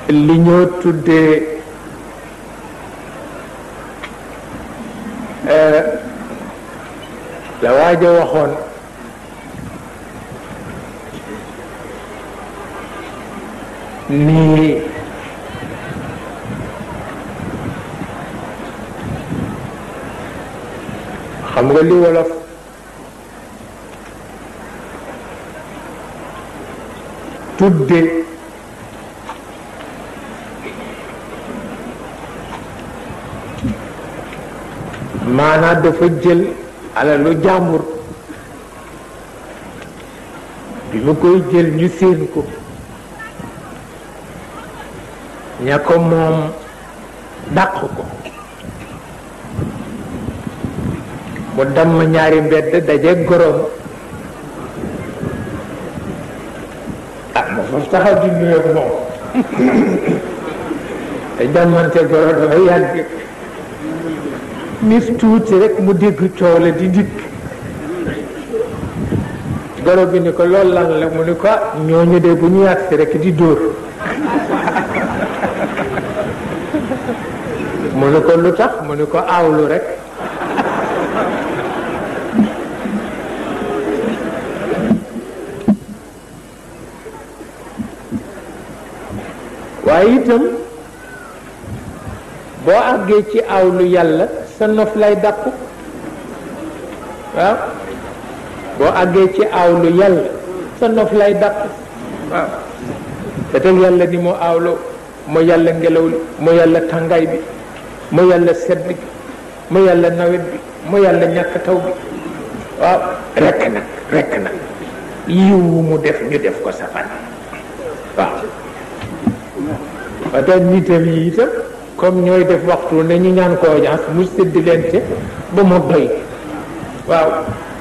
li ñoo tuddee la waaja waxoon ni xam nga li wolof tudde maanaa dafa jël alalu jàmbur bi mu koy jël ñu séen ko ña ko moom dàq ko mu damm ñaari mbedd daje gorom ma foofu taxaw di nuyu ak moom te dammante goro dafa yàgg nis tuuti rek mu dégg coow la di dikk goro bi ni ko loolu lan la mu ni ko ñooñu de bu ñu yàgg si rek di dóor mu ni ko lu tax mu ni ko aawlu rek waaye itam boo àggee ci awlu yàlla sa nof lay dàqu waaw boo àggee ci awlu yàlla sa nof lay dàqu waaw te teg yàlla ni moo awloo moo yàlla ngelaw li moo yàlla tàngaay bi moo yàlla sedd bi moo yàlla nawet bi moo yàlla ñàkk taw bi waaw rekk nag yiwu mu def ñu def ko safan waaw wata nitam yi itam comme ñooy def waxtu ne ñu ñaan ko audience mu sédd leen te ba mu doy waaw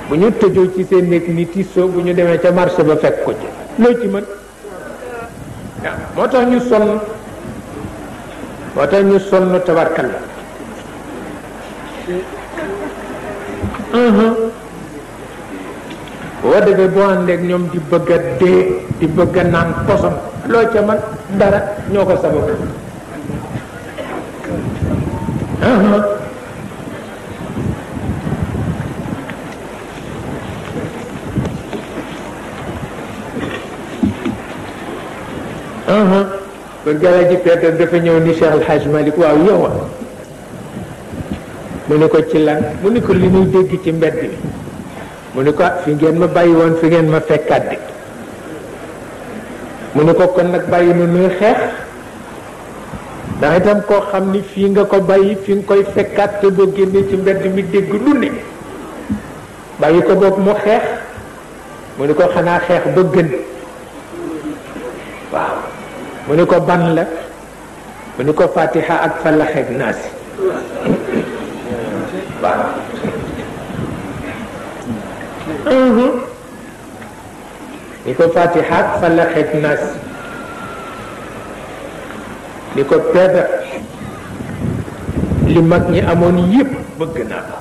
bu ñu tëjoo ci seen nekk ni tiisoo bu ñu demee ca marché ba fekk ko ci loo ci mën waaw moo tax ñu sonn tabarkal la boo defee boo àndeek ñoom di bëgg a dee di bëgg a naan poson loo ca man dara ñoo ko sabab kon gala ji Peetar dafa ñëw ni Cheikh El Hadj Malick waaw yow mu ne ko ci lan mu ne ko li muy dégg ci mbedd bi mu ne ko fi ngeen ma bàyyi woon fi ngeen ma fekkaat di mu ne ko kon nag bàyyi nu nuy xeex ndax itam koo xam ni fii nga ko bàyyi fi nga koy fekkaat te boo génnee ci mbedd mi dégg lu ne bàyyi ko boog mu xeex mu ne ko xanaa xeex ba gën waaw mu ne ko ban la mu ne ko Fatiha ak Falaq ak Naas waaw ni ko Fatiha ak Falaq ak Naas ni ko Peetar li mag ñi amoon yépp bëgg naa ko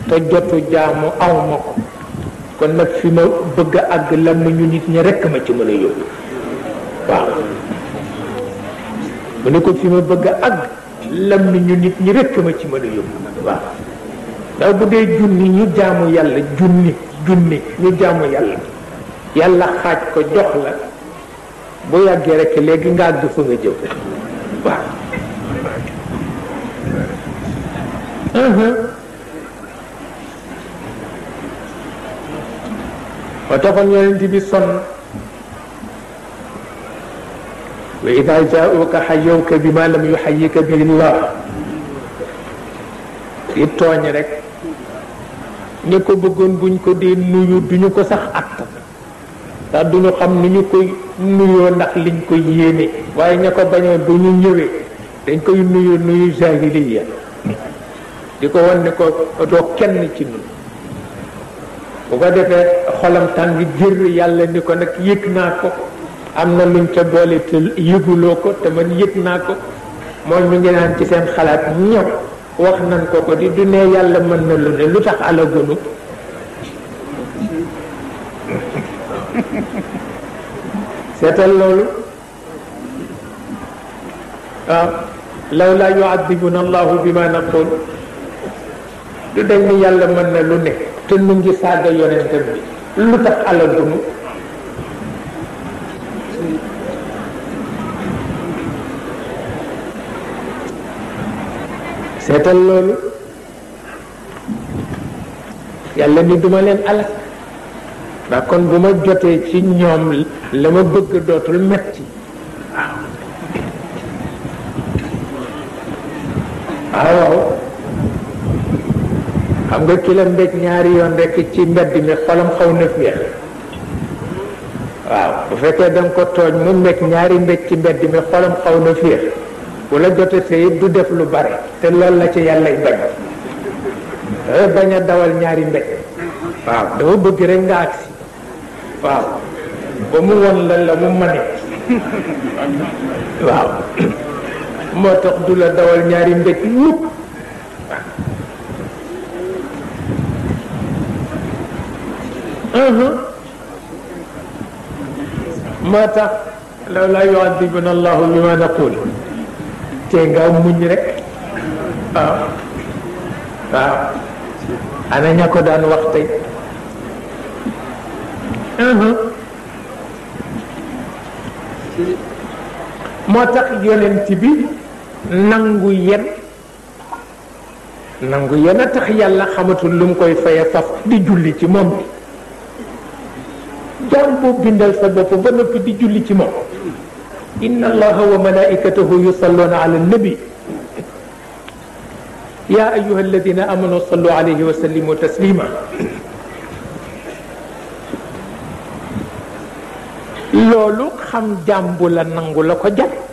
te jotu jaamu aw ma ko kon nag fi ma bëgg a àgg lam ñu nit ñi rekk ma ci mën a yóbbu waaw mu ne ko fi ma bëgg a àgg lam ñu nit ñi rekk ma ci mën a yóbbu waaw ndax bu dee junni ñu jaamu yàlla junni ñu jaamu yàlla xaaj ko jox la bu yàggee rekk léegi nga àgg fa nga jëm waaw wa taxoon yonent bi sonn wa ida jaauka xayawka bi ma lam yuxayika bihi llah di tooñ rek ñi ko bëggoon buñ ko dee nuyu duñu ko sax attan ndax duñu xam ni ñu koy nuyoo ndax liñ koy yéene waaye ña ko bañoon bu ñu ñëwee dañ koy nuyu jahiliya di ko wan ne ko doo kenn ci nun bu ko defee xolam tàng jër yàlla ni ko nag yëg naa ko am na luñ ca boole te yëguloo ko te man yëg naa ko moom mi ngi naan ci seen xalaat ñëw wax nan ko di du ne yàlla mën na lu ne lu tax alagunu seetal loolu waaw lawlaa yu'adhibuna allahu bima naqul du dañ ni yàlla mën na lu ne te nu ngi saaga yonentam bi lu tax alal dunu seetal loolu yàlla ni duma leen alal ndax kon bu ma jotee ci ñoom la ma bëgg dootul metti waaw xam nga ki la mbéj ñaari yoon rekk ci mbedd mi xolam xaw na féex waaw bu fekkee da nga ko tooñ mu mbéj ñaari mbéj ci mbedd mi xolam xaw na féex bu la jotee it du def lu bare te loolu la ci yàllay bañ bañ a dawal ñaari mbéj waaw dama bëgg rek nga agsi waaw ba mu won la mu mane waaw moo tax du la dawal ñaari mbéj mukk moo tax law laa yu'adhibuna allahu bima naqul te nga muñ rek waaw waaw ana ña ko daan wax tey moo tax yonent bi nangu yen a tax yàlla xamatul lu mu koy faye faf di julli ci moom bi jaam boo bindal sa bopp ba noppi di julli ci moom inna allaha wa malaikatahu yusalluna ala nabi ya ayuha alladina amanu sallu alayhi wa sallimu taslima loolu xam jàmbu la nangu la ko jàpp